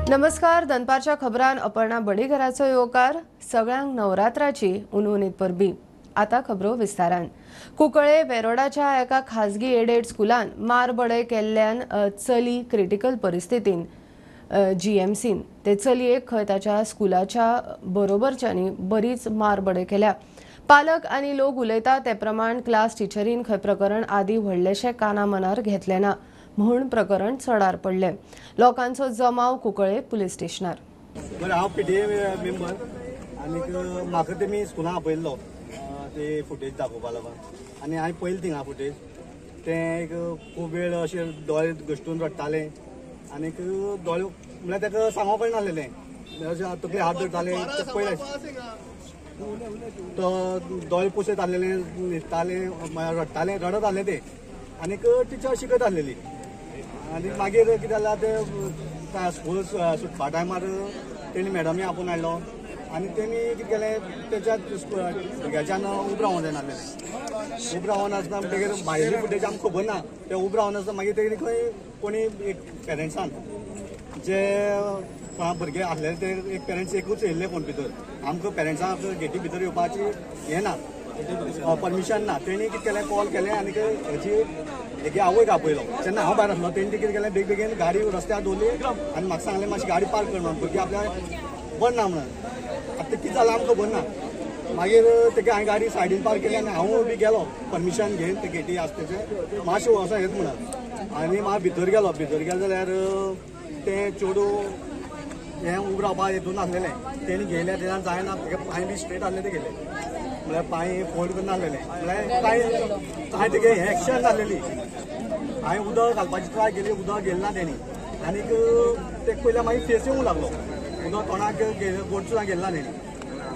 नमस्कार, दनपारच्या खबरान अपर्णा बडीघराचो येवकार. सगळ्यांक नवरात्राची उनउनीत परबी. आता खबरो विस्तारान. कुंकळे वेरोडाच्या एका खाजगी एडेड स्कुलान मार बडय केल्ल्यान चली क्रिटिकल परिस्थितीन जीएमसीन ते चलयेक खंय ताच्या स्कुलाच्या बरोबरच्यांनी बरीच मार बडय केल्या. पालक आनी लोक उलयता ते प्रमाण क्लास टिचरीन खंय प्रकरण आदी व्हडलेशें काना मनार घेतलें ना म्हूण प्रकरण चडार पडलें. लोकांचो जमाव कुंकळे पुलीस स्टेशनार. बरें, हांव पीटीए मेंबर आनीक म्हाका तेमी स्कुलान आपयल्लो ते फुटेज दाखोवपा लागून आनी हांवें पळयलें थिंगा फुटेज. तें एक खूब वेळ अशें दोळे घश्टून रडटालें आनीक दोळे म्हणल्यार ताका सांगूंक कळनासलें, अशें तकली हात धरताले ते पळयलें, तो दोळे पुसयत आसलेले, न्हिदताले, रडटाले, रडत आसले ते आनीक टिचर शिकयत आसलेली. आनी मागीर कितें जालां ते स्कूल सुटपा टायमार तेणी मॅडमी आपोवन हाडलो आनी तेणी कितें केलें तेच्या भुरग्याच्यान उब रावोंक जायनासलें. उब रावोन आसतना म्हणटगीर भायली फुटेज आमकां खबर ना, ते उब रावन आसतना मागीर तेणी खंय कोणी एक पेरंट्सान जे भुरगे आसलेले ते एक पेरंट्स एकूच येयल्ले कोण भितर, आमकां पेरंट्सांक गेटी भितर येवपाची हें ना, परमिशन ना. तेणी कितें केलें कॉल केलें आनी हेजी हेगे आवयक आपयलो. तेन्ना हांव भायर आसलो, तेणी कितें केलें बेग बेगीन गाडी रस्त्यार दवरली आनी म्हाका सांगलें मातशी गाडी पार्क कर म्हणून, भुरगीं आपल्या बंद ना म्हणून. आतां तें कितें जालां आमकां खबर ना. मागीर तेगे हांवें गाडी सायडीन पार्क केली आनी हांव बी गेलो परमिशन घेवन ते गेटी आसा तेचे मातशें वचोन येत म्हणून. आनी मागीर भितर गेलो, भितर गेलो जाल्यार तें चेडूं हें उब रावपा हितून आसलेलें, तेणी घेयलें तेन्ना जायना, तेगे पांय बी स्ट्रेट आसले ते गेले, म्हळ्यार पांय फोल्ड करून आसलेले, म्हळ्यार कांय कांय तेगे हें एक्शन नासलेली. हांवें उदक घालपाची ट्राय केली, उदक गेलें ना तेणी आनीक ते पयलीं मागीर फेस येवंक लागलो, उदक तोंडाक गोड सुद्दां गेलें ना तेणी.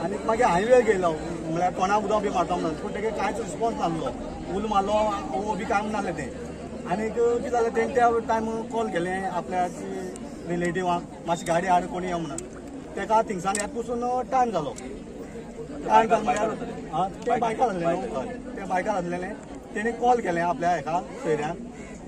आनीक मागीर हांवें वेळ गेलो म्हळ्यार तोंडाक उदक बी मारता म्हणून, पूण तेगे कांयच रिस्पॉन्स नासलो, उलो मारलो ओ बी कांय नासलें तें. आनीक कितें जालें तेणी त्या टायम कॉल केलें आपल्या रिलेटिवांक मातशी गाडी हाड कोणी यो म्हणून. तेका थिंगसान येत पसून टायम जालो, टायम जालो म्हळ्यार तें बायकार आसलें न्हू, तें बायकार आसलेलें, तेणी कॉल केलें आपल्या हेका सोयऱ्यांक,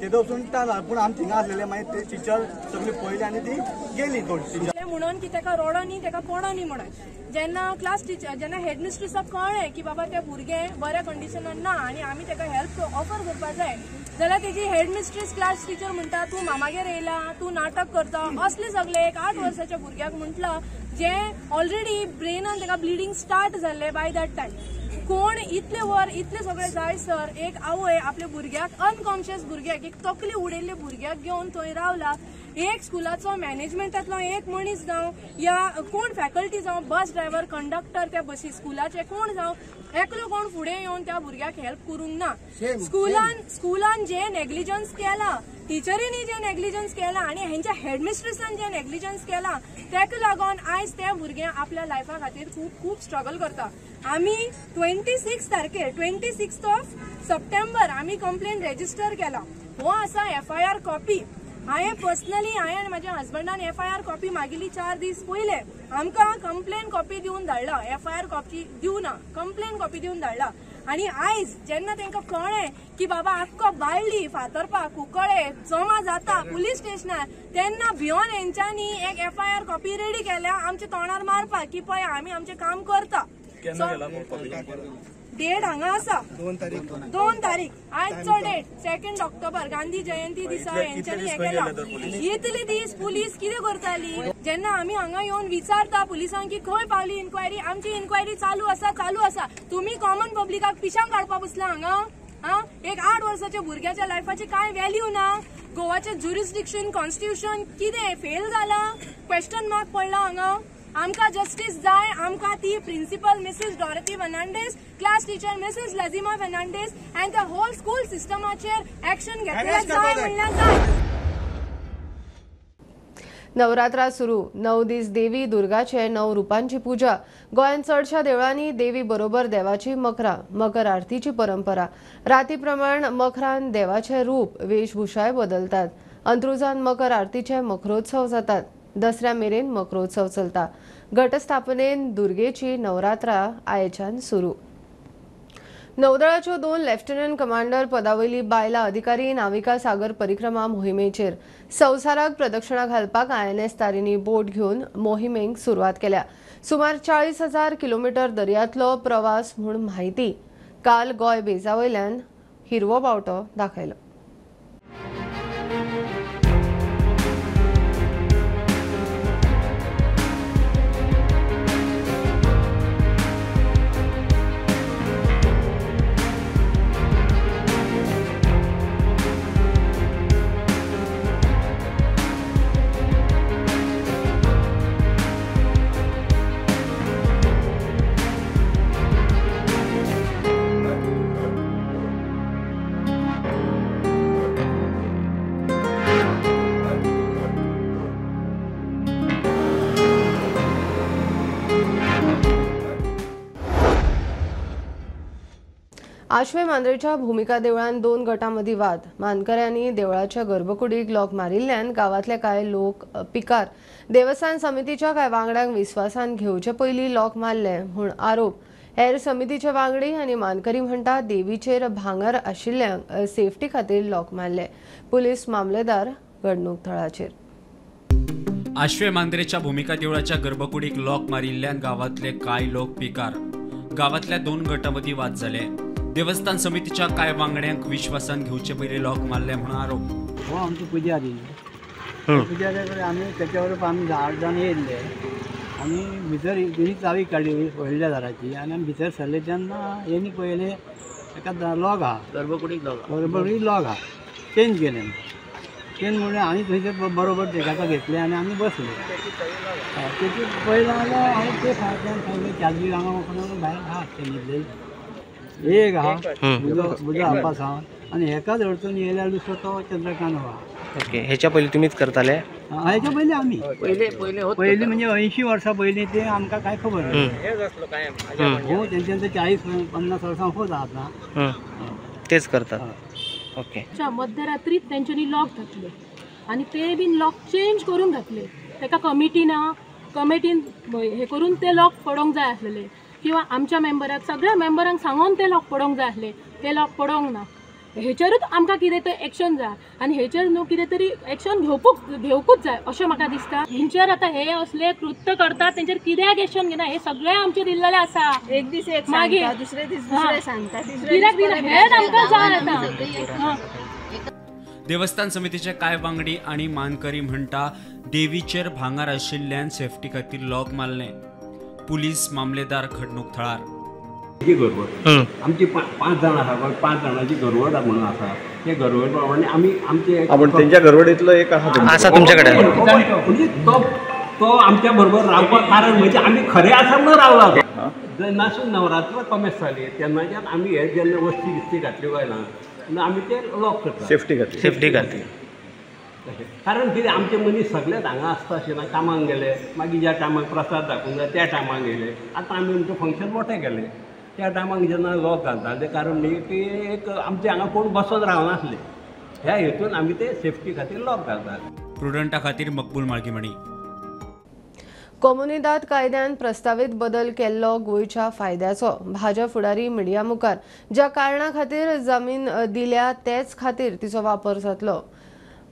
तेदो वचून टायम जालो. पूण आमी थिंगा आसलेले, मागीर ते टिचर सगळी पळयली आनी ती गेली थोडी टिचर म्हणून की तेका रोडनी तेका पडनी म्हणून. जेन्ना क्लास टिचर जेन्ना हेडमिस्ट्रिसाक कळ्ळें की बाबा ते भुरगे बऱ्या कंडिशनान ना आनी आमी तेका हेल्प ऑफर करपा जाय जाल्यार तेजी हेडमिस्ट्रीस क्लास टिचर म्हणटा तूं मामागेर येयला, तूं नाटक करता, असले सगळे एक 8 वर्साच्या भुरग्याक म्हटलां जें ऑलरेडी ब्रेनान तेका ब्लिडींग स्टार्ट जाल्लें बाय that time. कोण इतले वर इतले सगळे जाय सर एक आवय आपल्या भुरग्याक अनकॉन्शियस भुरग्याक एक तकली उडयल्ले भुरग्याक घेवन थंय रावला. एक स्कुलाचो मॅनेजमेंटांतलो एक मनीस जावं या कोण फॅकल्टी जावं, बस ड्रायव्हर, कंडक्टर त्या बसी स्कुलाचे कोण जावं, एकलो कोण फुडें येवन त्या भुरग्याक हेल्प करूंक ना. स्कुलान जे नेग्लिजन्स केला, टिचरींनी जे नेग्लिजन्स केला आनी हेंच्या हेडमिस्ट्रिसान जे नेग्लिजन्स केला तेका लागून आयज ते भुरगे आपल्या लायफा खातीर खूब खूब स्ट्रगल करता. आमी 26 तारखेर 26 ऑफ सप्टेंबर आमी कंप्लेन रेजिस्टर केला. हो आसा एफआयआर कॉपी. हांवें पर्सनली हांवें आनी म्हाज्या हजबंडान एफआयआर कॉपी मागिल्ली 4 दीस पयले. आमकां कंप्लेन कॉपी दिवन धाडला, एफआयआर कॉपी दिवना, कंप्लेन कॉपी दिवन धाडला. आनी आयज जेन्ना तांकां कळ्ळें की बाबा आख्खो बाळ्ळी फातर्पा कुंकळे जमा जाता पुलीस स्टेशनार, तेन्ना भियोन हेंच्यांनी एक एफआयआर कॉपी रेडी केल्या आमच्या तोंडार मारपाक की पळय आमी आमचें काम करता. डेट हांगा आसा 2 तारीख, आयचो डेट 2 ऑक्टोबर, गांधी जयंती दिसा हेंच्यांनी हें केलां. इतले दीस पुलीस कितें करताली? जेन्ना आमी हांगा येवन विचारता पुलिसांक की खंय पावली इन्क्वायरी, आमची इन्क्वायरी चालू आसा, चालू आसा. तुमी कॉमन पब्लिकाक पिशांक काडपा बसला हांगा. आं, एक 8 वर्साच्या भुरग्याच्या लायफाची कांय व्हॅल्यू ना. गोवाचें ज्युरिस्डिक्शन, कॉन्स्टिट्युशन कितें फेल जाला, क्वेश्चन मार्क पडला हांगा. आमकां जस्टीस जाय. आमकां ती principal Mrs Dorothy Fernandes, class teacher Mrs Lazima Fernandes and the whole school सिस्टमाचेर action घेतले जाय म्हणल्यार जाय. नवरात्रा सुरू. 9 दीस देवी दुर्गाचे 9 रूपांची पूजा. गोंयांत चडशा देवळांनी देवी बरोबर देवाची मकरा, मकर आरतीची परंपरा. राती प्रमाण मखरान देवाचे रूप वेशभूषाय बदलतात. अंत्रुजान मकर आरतीचे मखरोत्सव जातात. दसऱ्या मेरेन मखरोत्सव चलता. घटस्थापनेन दुर्गेची नवरात्रा आयच्यान सुरू. नौदळाच्यो 2 लेफ्टनंट कमांडर पदावयली बायला अधिकारी नाविका सागर परिक्रमा मोहिमेचेर संवसाराक प्रदक्षिणा घालपाक INS Tarini बोट घेवन मोहिमेक सुरवात केल्या. सुमार 40,000 किलोमीटर दर्यांतलो प्रवास म्हूण म्हायती काल गोंय बेजावयल्यान हिरवो बावटो दाखयलो. आश्वे मांद्रेच्या भूमिका देवळान 2 गटांमदीं वाद. मानकऱ्यांनी देवळाच्या गर्भकुडीक लॉक मारिल्ल्यान गांवांतले कांय लोक पिकार. देवस्थान समितीच्या कांय वांगड्यांक विस्वासान घेवचे पयलीं लॉक मारले म्हूण आरोप. हेर समितीचे वांगडी आनी मानकरी म्हणटा देवीचेर भांगर आशिल्ल्यांक सेफ्टी खातीर लॉक मारले. पुलीस मामलेदार घडणूक थळाचेर. आश्वे मांद्रेच्या भूमिका देवळाच्या गर्भकुडीक लॉक मारिल्ल्यान गांवांतले कांय लोक पिकार. गांवांतल्या 2 गटांमदीं वाद जाले. देवस्थान समितीच्या कांय वांगड्यांक विश्वासान घेवचे पयलीं लॉक मारले म्हणून आरोप. हो आमचो पुजारी पुजारी आमी त्याच्यावर आमी 8 जाण येयल्ले आनी भितर ही चावी काडली व्हडल्या दाराची आनी आमी भितर सरले तेन्ना हेणी पळयलें एका लॉक आहा, गर्भकुडीक लॉक, गर्भकुडीक लॉक आहा. चेंज केलें, चेंज म्हणल्यार आमी थंयसर बरोबर तेका घेतलें आनी आमी बसले. तेची पयलें जाल्यार हांवें ते फाटल्यान सांगलें चार्जी हांगा वचून भायर आहा ते न्हिदले एक आहा म्हजो आपास आहा आनी हेकाच अडचण येयल्यार दुसरो तो चंद्रकांत आहा. ओके, हेच्या पयलीं तुमीच करताले? हेच्या पयलीं आमी पयलीं म्हणजे 80 वर्सां पयलीं ते आमकां कांय खबर ना. हो तेंच्यान 40-50 वर्सां होच आतां तेच करतात. ओके, मध्यरात्रीत तेंच्यांनी लॉक घातले आनी ते बीन लॉक चेंज करून घातले. तेका कमिटी ना, कमिटीन हे करून ते लॉक पडोंक जाय आसलेले किंवा आमच्या मेंबराक सगळ्या मेंबरांक सांगून ते लॉक पडोंक जाय आसले, ते लॉक पडोंक ना. हेचेरूच आमकां कितें तरी एक्शन जाय आनी हेचेर न्हू कितें तरी एक्शन घेवकूच जाय अशें म्हाका दिसता. हेंचेर आतां हे असले कृत्य करतात तेंचेर कित्याक एक्शन घेना हे सगळें आमचेर दिल्लेलें आसा. एक दीस एक मागीर दुसरे दीस दुसरे सांगता, कित्याक दिना हेच आमकां जाय आतां. देवस्थान समितीचे कांय वांगडी आनी मानकरी म्हणटा देवीचेर भांगर आशिल्ल्यान सेफ्टी खातीर लॉक मारलें. पुलीस मामलेदार घडणूक थळार. गरवड आमची 5 जाण आसा, 5 जाणांची गरवड म्हणून आसा. ते गरवड प्रमाणे आमी आमचे तेंच्या गरवडीतलो एक आसा तुमच्या कडेन, म्हणजे तो आमच्या बरोबर रावपाक कारण म्हणजे आमी खरे आसा म्हणून रावला. जेन्नासून नवरात्र कमेस जाली तेन्नाच्यान आमी हे जेन्ना वस्ती बिस्ती घातल्यो काय ना तेन्ना आमी ते लॉक करता सेफ्टी खातीर, सेफ्टी खातीर. कारण कितें आमचे मनीस सगळेच हांगा आसता अशें ना, कामाक गेले मागीर ज्या टायमाक प्रसाद दाखोवंक जाय त्या टायमाक गेले. आतां आमी आमचें फंक्शन मोठें केलें त्या टायमाक जेन्ना लॉक घालता तें कारण न्ही की एक आमचे हांगा कोण बसोन रावनासले, ह्या हेतून आमी ते सेफ्टी खातीर लॉक घालतात. प्रुडंटा खातीर मकबूल माळगीमणी. कोमुनिदाद कायद्यान प्रस्तावीत बदल केल्लो गोंयच्या फायद्याचो. भाजप फुडारी मिडिया मुखार ज्या कारणा खातीर जमीन दिल्या तेच खातीर तिचो वापर जातलो,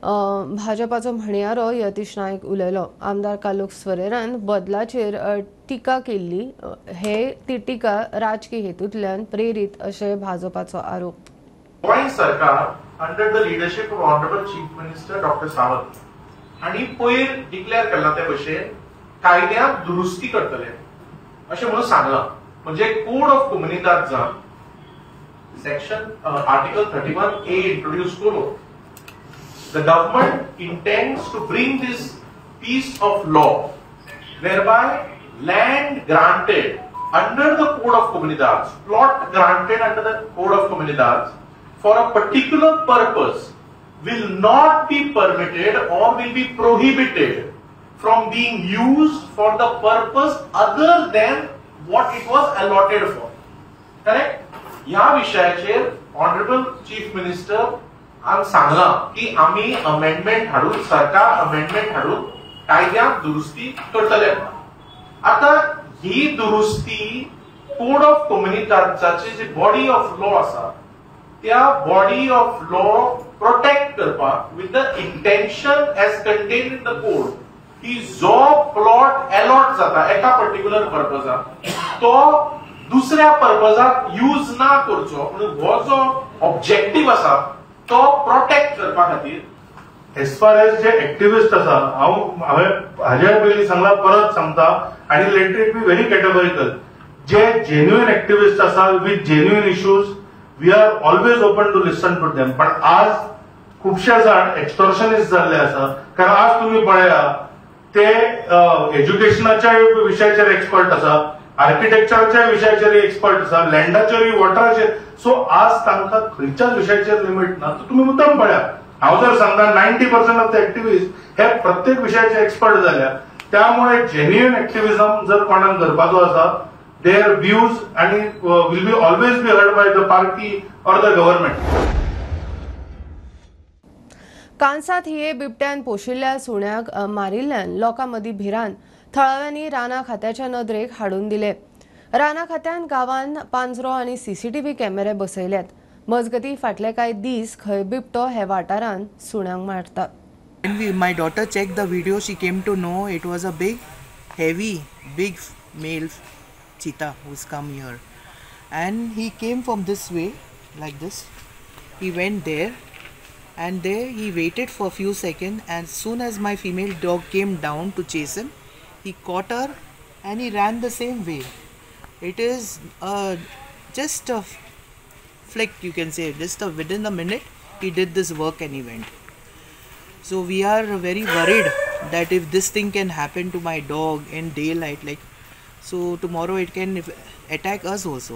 भाजपाचो म्हणयारो यतीश नायक उलयलो. आमदार कालूक फरेरान बदलाचेर टिका केल्ली, हे ती टिका राजकी हेतूंतल्यान प्रेरीत अशें भाजपाचो आरोप. गोंय सरकार under the leadership of honourable chief minister doctor Sawant हांणी पयर डिक्लेअर केला ते भशेन कायद्यांत दुरुस्ती करतले अशें म्हणून सांगलां. म्हणजे code of comunidade section article 31A introduce करून the government intends to bring this piece of law whereby land granted under the Code of Comunidades, plot granted under the Code of Comunidades for a particular purpose will not be permitted or will be prohibited from being used for the purpose other than what it was allotted for. Correct? ह्या विशयाचेर honourable chief minister आम सांगलां की आमी amendment हाडून, सरकार amendment हाडून कायद्यांत दुरुस्ती करतले. आतां ही दुरुस्ती कोड ऑफ कोम्युनिदादाचे जे बॉडी ऑफ लॉ आसा त्या बॉडी ऑफ लॉ प्रोटेक्ट करपाक with the intention as contained in the code की जो प्लॉट अलॉट जाता एका पर्टिक्युलर पर्पजाक तो दुसऱ्या पर्पजाक यूज ना करचो म्हणून हो जो ऑब्जेक्टिव्ह आसा तो प्रोटेक्ट करपा खातीर. एज फार एज जे एक्टिविस्ट आसा, हांव हांवें हाज्या पयलीं सांगला, परत सांगता आनी let it be very categorical, J genuine activist आसा with genuine issues we are always open to listen to them. पण आज खुबशे जाण एक्स्टॉर्शनिस्ट जाल्ले आसा, कारण आज तुमी पळया ते एज्युकेशनाच्या विशयाचेर एक्सपर्ट आसा, आर्किटेक्चराच्या विशयाचेर एक्सपर्ट आसा, लँडाचेर, वॉटराचेर. सो आज तांकां खंयच्याच विशयाचेर लिमीट ना. तुमी मुद्दम पळया, हांव जर सांगता 90% ऑफ the activist हे प्रत्येक विशयाचे एक्सपर्ट जाल्या. त्यामुळे जेन्युइन एक्टिविजम जर कोणाक करपाचो आसा, there views आनी will be always be heard by the party or the government. कांसात हिये बिबट्यान पोशिल्ल्या सुण्याक मारिल्ल्यान लोकां मदीं भिरांत थळाव्यांनी रानां खात्याच्या नदरेक हाडून दिले. रानां खात्यान गांवांत पांजरो आनी सीसीटीव्ही कॅमेरे बसयल्यात. मजगती फाटले कांय दीस खंय बिबटो हे वाठारांत सुण्यांक मारता. When my daughter checked the video, she came to know it was a big, heavy, big male cheetah who's come here, and he came from this way, like this. He went there, and there he waited for a few seconds, and as soon as my female dog came down to chase him, he caught her and he ran the same way. It is just a flick, you can say, just within a minute he did this work and he went. So we are very worried that if this thing can happen to my dog in daylight, like, so tomorrow it can attack us also,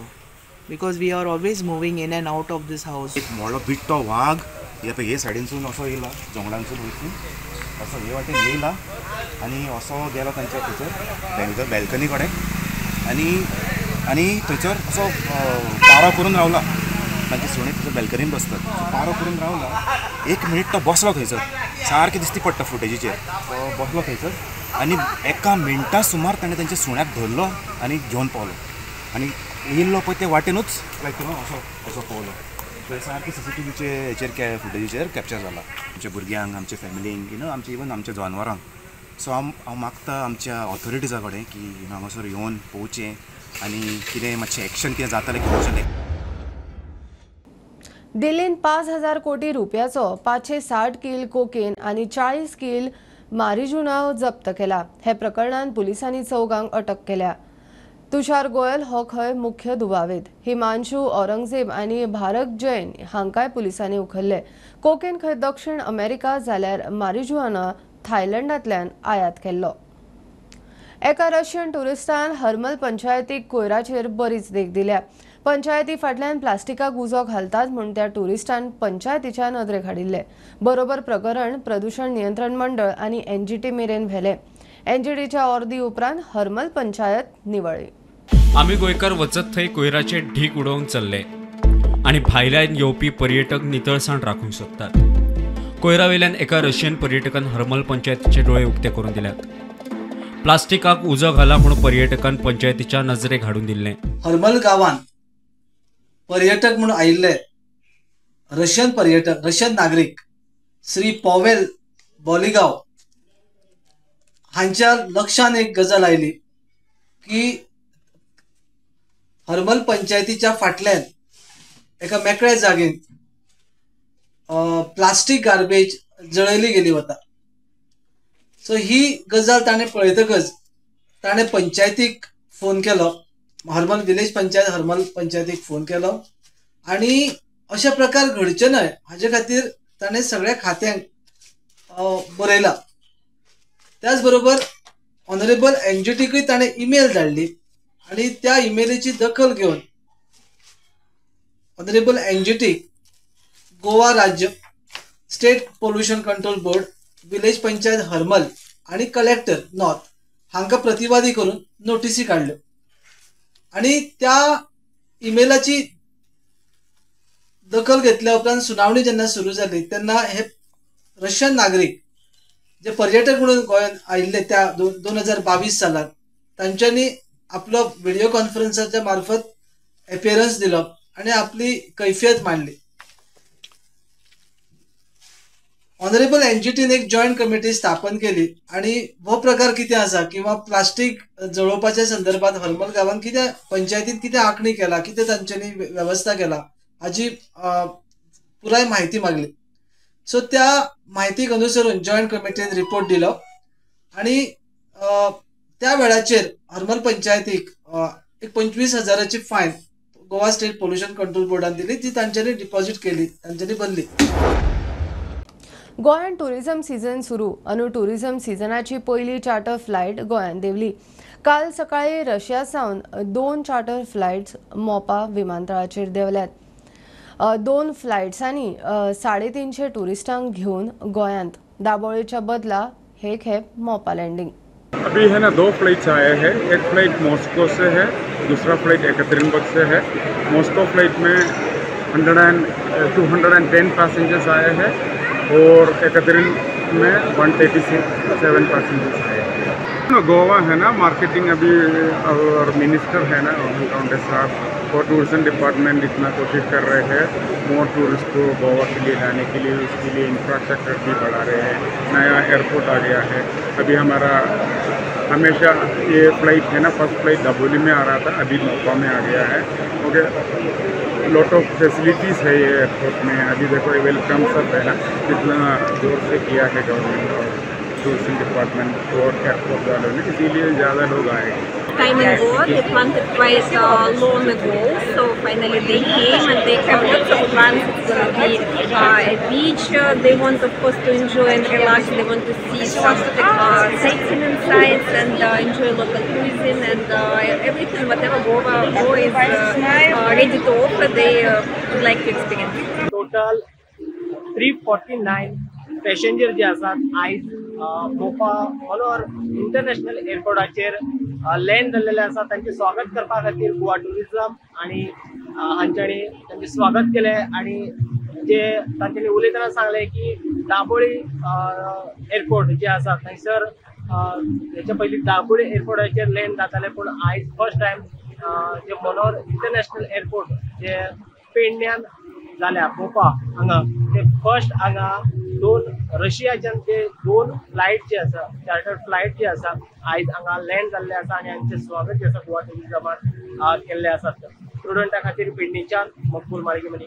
because we are always moving in and out of this house. एक मोठो बिट्टो वाघ हे सायडीनसून असो येयला, जंगलांसून वचून असो हे वाटेन येयला आनी असो गेलो तांच्या थंयसर बॅल्कनी कडेन आनी आनी थंयसर असो पारो करून रावला. तांचे सुणे थंयसर बॅल्कनीन बसतात, पारो करून रावला. एक मिनीट तो बसलो थंयसर, सारकें दिसती पडटा फुटेजीचेर, तो बसलो थंयसर आनी एका मिनटा सुमार ताणें तांच्या सुण्याक धरलो आनी घेवन पावलो. आनी येयल्लो पळय ते वाटेनूच लायक you know असो असो पावलो. थंय सारकें सीसीटीव्हीचे हेचेर फुटेजीचेर कॅप्चर जाला. आमच्या भुरग्यांक, आमच्या फॅमिलींक, you know आमच्या इवन आमच्या जनावरांक. सो हांव मागता आमच्या ऑथॉरिटीजा कडेन की you know हांगासर येवन पळोवचें आनी कितें मातशें एक्शन कितें जातालें घेवचें. दिल्लीन 5,000 कोटी रुपयाचो 560 किल कोकेन आनी 40 किल मारिजुना जप्त केला. हे प्रकरणान पुलिसांनी 4 अटक केल्या. तुषार गोयल हो खंय मुख्य दुबावीत. हिमांशु औरंगजेब आनी भारत जैन हांकांय पुलिसांनी उखल्ले. कोकेन खंय दक्षिण अमेरिका जाल्यार मारिजुआना थायलंडांतल्यान आयात केल्लो. एका रशियन टुरिस्टान हरमल पंचायतीक कोयराचेर बरीच देख दिल्या. पंचायती फाटल्यान प्लास्टिकाक उजो घालतात म्हूण त्या टुरिस्टान पंचायतीच्या नदरेक हाडिल्ले. बरोबर प्रकरण प्रदूषण नियंत्रण मंडळ आनी एनजीटी मेरेन व्हेले. एनजीटीच्या ऑर्दी उपरांत हरमल पंचायत निवळ्ळी. आमी गोंयकार वचत थंय कोयराचे ढीक उडोवंक चल्ले आनी भायल्यान येवपी पर्यटक नितळसाण राखूंक सोदतात. कोयरा वयल्यान एका रशियन पर्यटकान हरमल पंचायतीचे डोळे उक्ते करून दिल्यात. प्लास्टिकाक उजो घाला म्हूण पर्यटकान पंचायतीच्या नजरेक हाडून दिल्लें. हरमल गांवान पर्यटक म्हणून आयिल्ले रशियन पर्यटक, रशियन नागरीक श्री पॉवेल बॉलिगाव हांच्या लक्षान एक गजाल आयली की हरमल पंचायतीच्या फाटल्यान एका मेकळ्या जागेन प्लास्टीक गार्बेज जळयली गेली वता. सो ही गजाल ताणें पळयतकच ताणें पंचायतीक फोन केलो, हरमल विलेज पंचायत हरमल पंचायतीक फोन केलो आनी अशे प्रकार घडचे न्हय हाजे खातीर ताणें सगळ्या खात्यांक बरयला. त्याच बरोबर ऑनरेबल एनजीटीकूय ताणें ईमेल धाडली आनी त्या ईमेलीची दखल घेवन ऑनरेबल एनजीटी, गोवा राज्य, state pollution control board, village panchayat Harmal आनी कलेक्टर नॉर्थ हांकां प्रतिवादी करून नोटीसी काडल्यो आनी त्या ईमेलाची दखल घेतल्या उपरांत सुनावणी जेन्ना सुरू जाली तेन्ना हे रशियन नागरीक जे पर्यटक म्हणून गोंयांत आयिल्ले त्या 2022 सालांत तांच्यांनी आपलो व्हिडिओ कॉन्फरन्साच्या मार्फत एपियरन्स दिलो आनी आपली कैफियत मांडली. ऑनरेबल एनजीटीन एक जॉयंट कमिटी स्थापन केली आनी हो प्रकार कितें आसा किंवा प्लास्टीक जळोवपाच्या संदर्भात हरमल गांवान कितें पंचायतीन कितें आंखणी केला, कितें तांच्यांनी वेवस्था केला हाजी पुराय म्हायती मागली. सो त्या म्हायतीक अनुसरून जॉयंट कमिटीन रिपोर्ट दिलो आनी त्या वेळाचेर हरमल पंचायतीक एक 25,000 fine Goa state pollution control बोर्डान दिली, ती तांच्यांनी डिपॉझिट केली, तांच्यांनी भरली. गोंयांत टुरिझम सीझन सुरू. अंदू टुरिझम सीझनाची पयली चार्टर फ्लायट गोंयांत देंवली. काल सकाळी रशिया सावन 2 चार्टर फ्लायट्स मोपा विमानतळाचेर देंवल्यात. 2 फ्लायट्सांनी 350 टुरिस्टांक घेवन गोंयांत. दाबोळीच्या बदला हे खेप मोपा लँडिंग. अभी है ना 2 फ्लाइट्स आए हैं, एक फ्लाइट मॉस्को से है, दूसरा फ्लाइट एकतरिनबर्ग से है. मॉस्को फ्लाइट में 210 पैसेंजर्स आए हैं और एकतरिन में 137 पैसेंजर्स आए हैं. गोवा है ना मार्केटिंग अभी और मिनिस्टर है ना गाउंडे साहब और टूरिज्म डिपार्टमेंट इतना कोशिश कर रहे हैं मोर टूरिस्ट को गोवा के लिए लाने के लिए, उसके लिए इंफ्रास्ट्रक्चर भी बढ़ा रहे हैं. नया एयरपोर्ट आ गया है. अभी हमारा हमेशा ये फ़्लाइट है ना, फर्स्ट फ्लाइट दाबोली में आ रहा था, अभी मोपा में आ गया है. ओके, लॉट ऑफ फैसिलिटीज़ है ये एयरपोर्ट में. अभी देखो welcome सब है ना कितना जोर से किया है गवर्नमेंट और टूरिज्म डिपार्टमेंट और एयरपोर्ट वालों ने, इसीलिए ज़्यादा लोग आए. Time in Goa, they planted quite long ago, so finally they came and they have lots of plans. It's gonna be a beach. They want, of course, to enjoy and relax. They want to see some sightseeing sites and enjoy local cuisine and everything, whatever Goa is ready to offer, they would like to experience. Total 349 passenger जे आसात आयज Mopa Manohar international एअरपोर्टाचेर land जाल्लेले आसा. तांचें स्वागत करपा खातीर Goa tourism आनी हांच्यांनी तांचें स्वागत केलें आनी जे तांच्यांनी उलयतना सांगलें की दाबोळी एअरपोर्ट जे आसा थंयसर हेच्या पयलीं दाबोळी एअरपोर्टाचेर लँड जातालें, पूण आयज फर्स्ट टायम जे मनोहर इंटरनॅशनल एअरपोर्ट जे पेडण्यान जाल्या मोपा हांगा ते फर्स्ट हांगा 2 रशियाच्यान ते 2 फ्लायट जे आसा चार्टर्ड फ्लायट जे आसा आयज हांगा लँड जाल्ले आसा आनी हांचें स्वागत जे आसा गोवा टुरिझमान केल्लें आसा. प्रुडंटा खातीर पेडणेच्यान मकबूल माळगेमनी.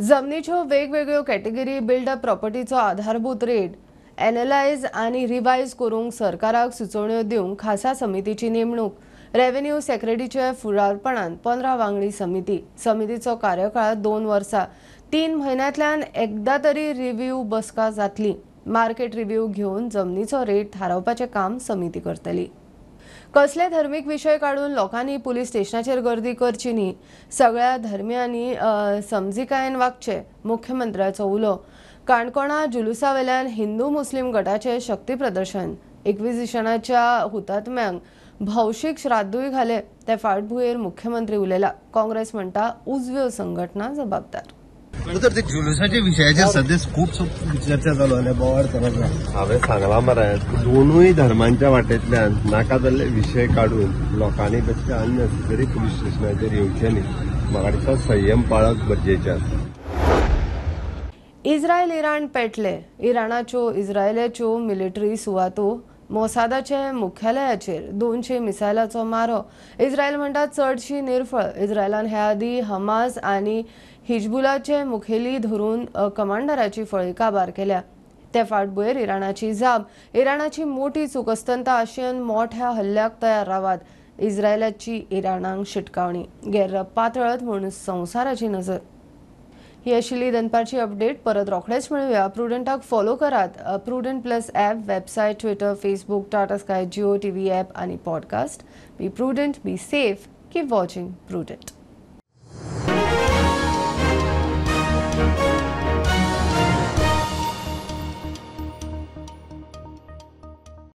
जमनीच्यो वेगवेगळ्यो कॅटेगरी बिल्डअप प्रॉपर्टीचो आधारभूत रेट एनलायज आनी रिवायज करूंक सरकाराक सुचोवण्यो दिवंक खासा समितीची नेमणूक. रेव्हेन्यू सेक्रेटरीच्या फुडारपणान 15 वांगडी समिती. समितीचो कार्यकाळ 2 वर्सां. 3 म्हयन्यांतल्यान एकदा तरी रिव्ह्यू बसका जातली. मार्केट रिव्ह्यू घेवन जमनीचो रेट थारावपाचें काम समिती करतली. कसले धर्मीक विशय काडून लोकांनी पुलीस स्टेशनाचेर गर्दी करची न्ही, सगळ्या धर्मियांनी समजिकायेन वागचें, मुख्यमंत्र्याचो उलो. काणकोणा जुलुसा वेल्यान हिंदू मुस्लीम गटाचें शक्ती प्रदर्शन. इक्विजिशनाच्या हुतात्म्यांक भौशीक श्राद्धूय घाले. ते फाटभुंयेर मुख्यमंत्री उलयला. काँग्रेस म्हणटा उजव्यो संघटना जबाबदार. तर ते जुलुसाच्या विशयाचेर सध्या खूब चर्चा चालू आल्या, बोवाळ चालू. हांवें सांगलां मरे, दोनूय धर्मांच्या वाटेंतल्यान नाका जाल्ले विशय काडून लोकांनी तशें अननेसेसरी पुलीस स्टेशनाचेर येवचें न्ही. म्हाका दिसता संयम पाळप गरजेचें आसा. इस्रायल इराण पेटले. इराणाच्यो इस्रायलाच्यो मिलिटरी सुवातो मोसादाचे मुख्यालयाचेर 200 मिसायलाचो मारो. इस्रायल म्हणटा चडशी निर्फळ. इस्रायलान हे आदीं हमास आनी हिजबुलाचे मुखेली धरून कमांडराची फळी काबार केल्या. ते फाटभुंयेर इराणाची जाप. इराणाची मोठी चूक अस्तंत आशियन मोठ्या हल्ल्याक तयार रावात. इस्रायलाची इराणाक शिटकावणी. गैर पातळत म्हूण संवसाराची नजर. ही आशिल्ली दनपारची अपडेट. परत रोखडेच मेळुया. प्रुडंटाक फॉलो करात. Prudent plus app, website, Twitter, Facebook, Tata Sky, Jio TV app आनी podcast. Be prudent, be safe, keep watching Prudent.